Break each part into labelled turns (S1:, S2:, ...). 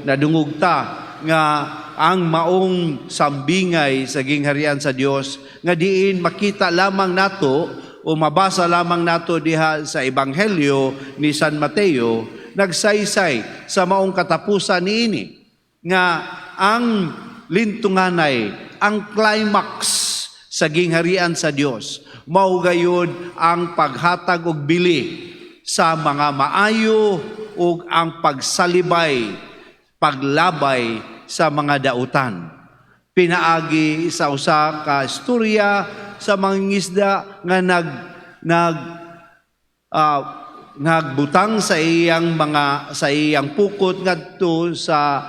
S1: Nadungog ta nga ang maong sambingay sa gingharian sa Dios nga diin makita lamang nato o mabasa lamang nato diha sa Ebanghelyo ni San Mateo, nagsaysay sa maong katapusan niini nga ang lintunganay, ang climax sa gingharian sa Dios, mao gayud ang paghatag og bili sa mga maayo ug ang pagsalibay, paglabay sa mga dautan. Pinaagi sa usa ka istorya sa mangingisda nga nag nag ah, nagbutang sa iyang pukot ngadto sa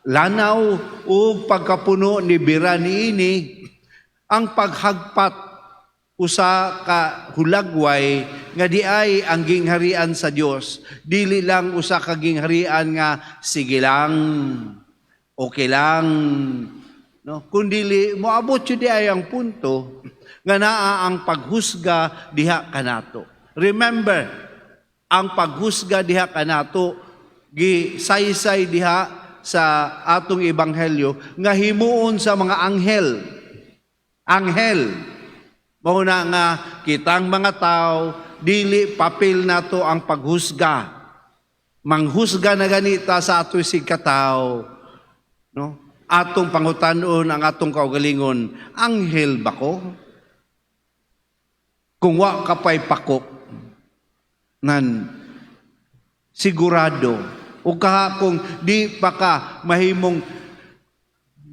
S1: lanaw ug pagkapuno ni bira niini. Ang paghagpat, usa ka hulagway nga di ay ang gingharian sa Dios dili lang usa ka gingharian nga sige lang, okay lang, no, kundili moabot jud di ay ang punto nga naa ang paghusga diha kanato. Remember, ang paghusga diha kanato, gisaysay diha sa atong ebanghelyo nga himuon sa mga anghel. Anghel. Mao na nga kitang mga tao, dili papel nato ang paghusga. Manghusga na ganita sa ato sigkatawo, no? Atong pangutan-on ang atong kaugalingon, anghel ba ko? Kung wa ka pa'y pakok, nan sigurado o kaha kung di pa ka mahimong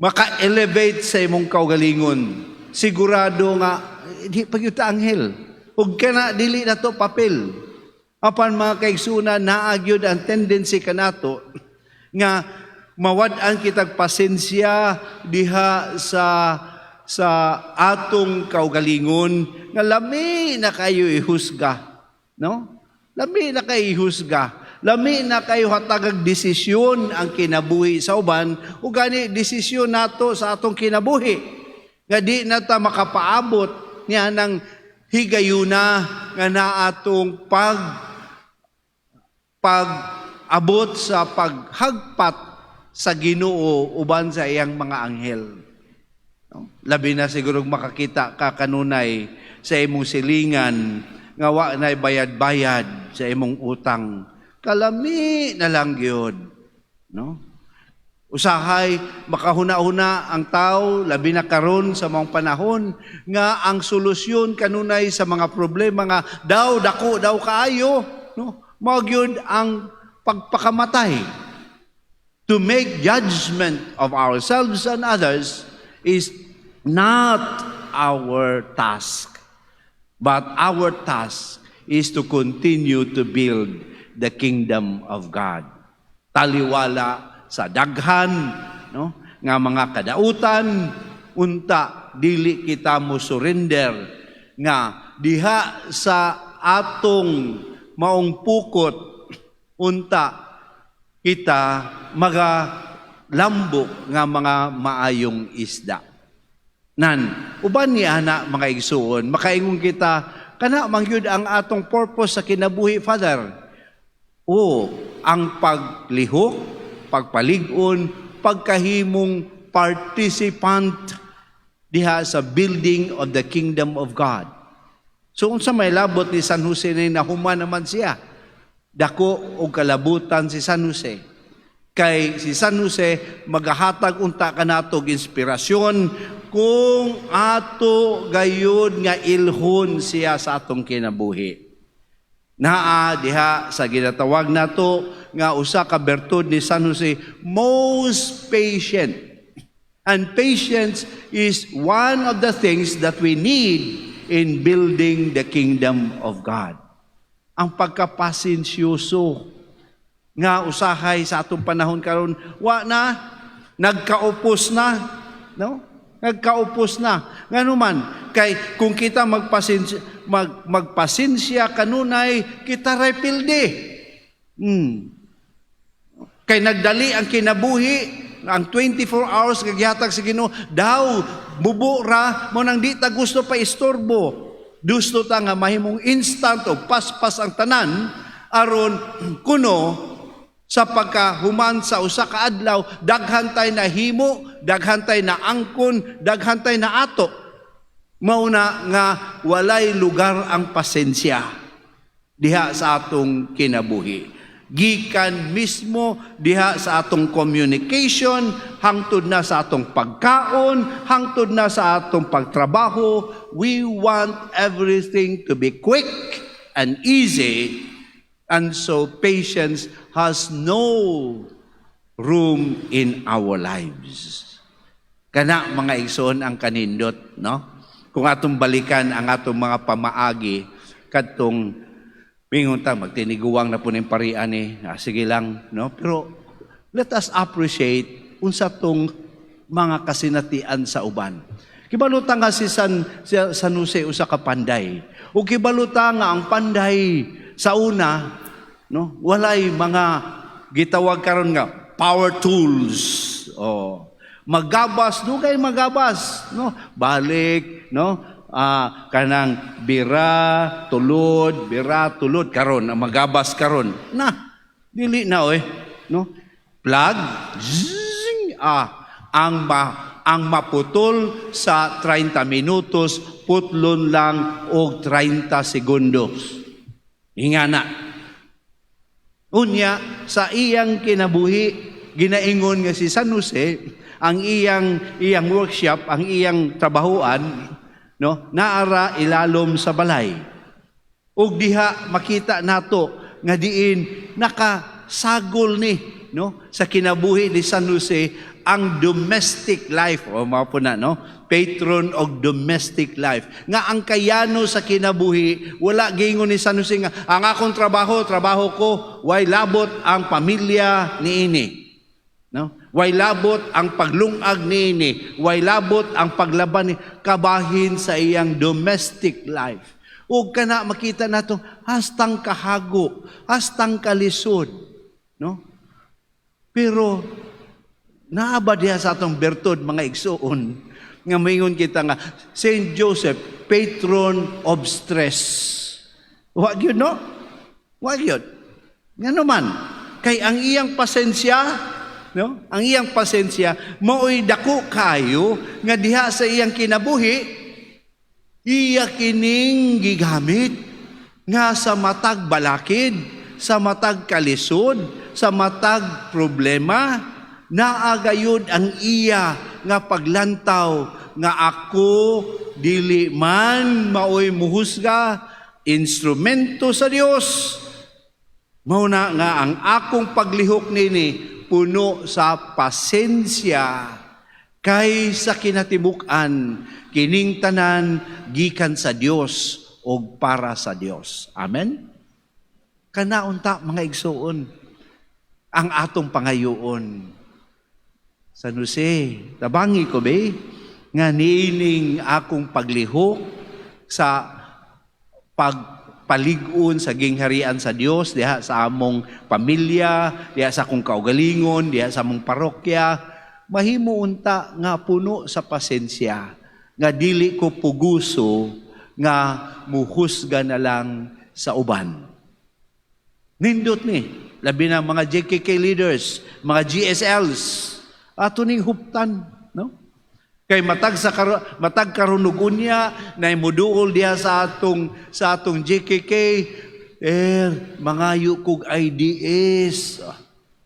S1: maka-elevate sa imong kaugalingon, sigurado nga di pa gyud ta anghel. Ug kana dili na to papel. Apan, mga kaigsuonan, naa gyud ang tendency kanato nga mawad-an kitag pasensya diha sa atong kaugalingon nga lami na kayo ihusga, no? Lami na kayo ihusga, lami na kayo hatagag desisyon ang kinabuhi sa uban ug gani desisyon nato sa atong kinabuhi nga di na ta makapaabot niya ng higayuna nga naatong pag abot sa paghagpat sa Ginoo uban sa iyang mga anghel. No? Labi na siguro makakita ka kanunay sa imong silingan nga wa na'y bayad-bayad sa imong utang. Kalami na lang gyud. No? Usahay makahuna-huna ang tao, labi na karon sa mga panahon nga ang solusyon kanunay sa mga problema nga daw dako daw kaayo, no, mao gyud ang pagpakamatay. To make judgment of ourselves and others is not our task, but our task is to continue to build the kingdom of God. Taliwala sa daghan, no, nga mga kadautan, unta dili kita mo surrender nga diha sa atong maong pukot unta kita maga lambok nga mga maayong isda. Nan uban ni ana, mga igsuon, makaingon kita, kana man gyud ang atong purpose sa kinabuhi, Father. O ang paglihok, pagpalig-on, pagkahimong participant diha sa building of the kingdom of God. So unsa may labot ni San Jose ni nahuman naman siya? Dako og kalabutan si San Jose. Kay si San Jose magahatag unta kanato og inspirasyon kung ato gayud nga ilhon siya sa atong kinabuhi. Naa diha sa ginatawag nato nga usa ka bertud ni San Jose, most patient. And patience is one of the things that we need in building the kingdom of God. Ang pagkapasensyoso nga usahay sa atong panahon karon wa na, nagkaupos na, no? Nagkaupos na. Ngano man? Kay kung kita magpasensya kanunay, kita ray pildi. Kay nagdali ang kinabuhi, ang 24 hours nga gihatag sa Ginoo daw mubo ra mo nang di ta gusto pa istorbo. Gusto ta nga mahimong instant o paspas ang tanan aron kuno Sa pagkahuman sa usa ka adlaw, daghan tay nahimo, daghan tay naangkon, daghan tay naato. Mauna nga walay lugar ang pasensya diha sa atong kinabuhi. Gikan mismo diha sa atong communication, hangtod na sa atong pagkaon, hangtod na sa atong pagtrabaho, we want everything to be quick and easy. And so patience has no room in our lives. Kana, mga igsoon, ang kanindot, no? Kung atong balikan ang atong mga pamaagi kadtong mingon ta magtiniguang na po ning parian ni, ah, sige lang, no? Pero let us appreciate unsa tong mga kasinatian sa uban. Kibalo ta nga si San Jose usa ka panday. Ug kibalo ta nga ang panday sa una, no, walay mga gitawag karon nga power tools. Oh, magabas, dugay magabas, no? Balik, no? Ah, kanang bira, tulod, bira, tulod karon, ang magabas karon. Na, dili na oy, no? Plug, zing, ah, ang maputol sa 30 minutos, putlon lang og 30 segundos. Ingana. Unya, sa iyang kinabuhi, ginaingon nga si San Jose, ang iyang iyang workshop, ang iyang trabahuan, no, naara ilalom sa balay. Ug diha makita nato nga diin nakasagol ni, no, sa kinabuhi ni San Jose ang domestic life o mao po na, no, patron og domestic life, nga ang kayano sa kinabuhi, wala giingon ni San Jose nga ang akong trabaho, trabaho ko, way labot ang pamilya niini, no, way labot ang paglungag niini, way labot ang paglaban ni kabahin sa iyang domestic life. Ug kana makita nato hastang kahago, hastang kalisod, no? Pero naa ba diha sa atong bertud, mga igsuon, nga moingon kita nga Saint Joseph, patron of stress? Wa gyud, no? Wa gyud. Ngano man? Kay ang iyang pasensya, no? Ang iyang pasensya mao'y dako kayo nga diha sa iyang kinabuhi iya kining gigamit nga sa matag balakid, sa matag kalisod, sa matag problema, naa gayud ang iya nga paglantaw nga ako dili man maoy muhusga, instrumento sa Dios. Mao na nga ang akong paglihok nini puno sa pasensya, kay sa kinatibuk-an kining tanan gikan sa Dios og para sa Dios. Amen. Kana unta, mga igsuon, ang atong pangayoon. San Jose, tabangi ko be, nga niining akong paglihok sa pagpalig-on sa gingharian sa Dios diha sa among pamilya, diha sa akong kaugalingon, diha sa among parokya, mahimo unta nga puno sa pasensya, nga dili ko puguso nga muhusga na lang sa uban. Nindot ni, labi na mga JKK leaders, mga GSLs, ato ning huptan, no? Kay matag karon ug unya na muduol diha sa atong JKK, er mangayo kog IDS. Ah,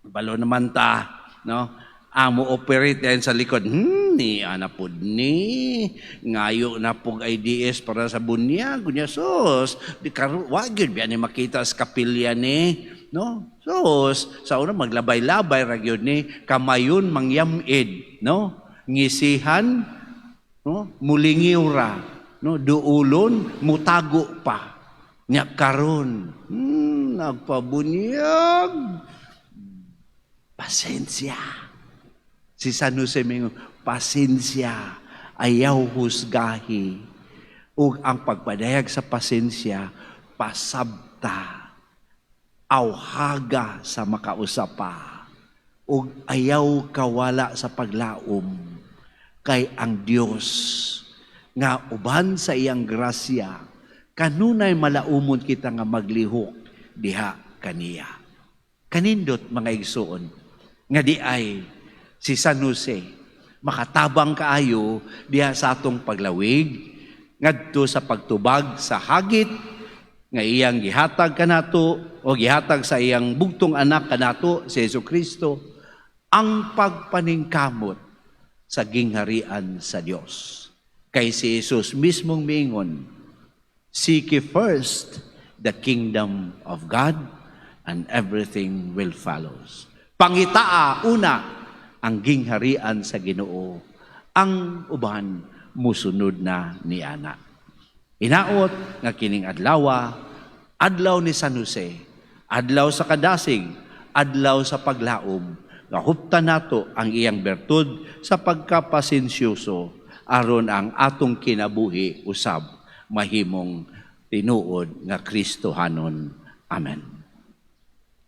S1: balo naman ta, no? Amo operate yan sa likod. Ni ana pud ni ngayo na pug IDS para sa bunyag unya, sus di karon wa gyud biya ni makita sa kapilya ni, no? Sus, sa una maglabay-labay ra gyud ni, kamayon mangyamid, no, ngisihan, no, mulingiw ra, no, duulon mutago pa. Nya karon, nagpabunyag. Pasensya. Si San Jose mingon, pasensya, ayaw husgahi. Ug ang pagpadayag sa pasensya, pasabta, awhaga sa makausa pa, ug ayaw kawala sa paglaom kay ang Dios nga uban sa iyang grasya, kanunay malaumon kita nga maglihok diha kaniya. Kanindot, mga igsuon, nga diay si San Jose makatabang kaayo diha sa atong paglawig ngadto sa pagtubag sa hagit nga iyang gihatag kanato o gihatag sa iyang bugtong anak kanato, si Jesu Kristo, ang pagpaningkamot sa gingharian sa Dios. Kay si Jesus mismong miingon, "Seek ye first the kingdom of God and everything will follows." Pangitaa una ang gingharian sa Ginoo, ang uban musunod na niana. Hinaot nga kining adlawa, adlaw ni San Jose, adlaw sa kadasig, adlaw sa paglaom, nga huptan nato ang iyang bertud sa pagkapasensyoso aron ang atong kinabuhi usab mahimong tinuod nga Kristohanon. Amen.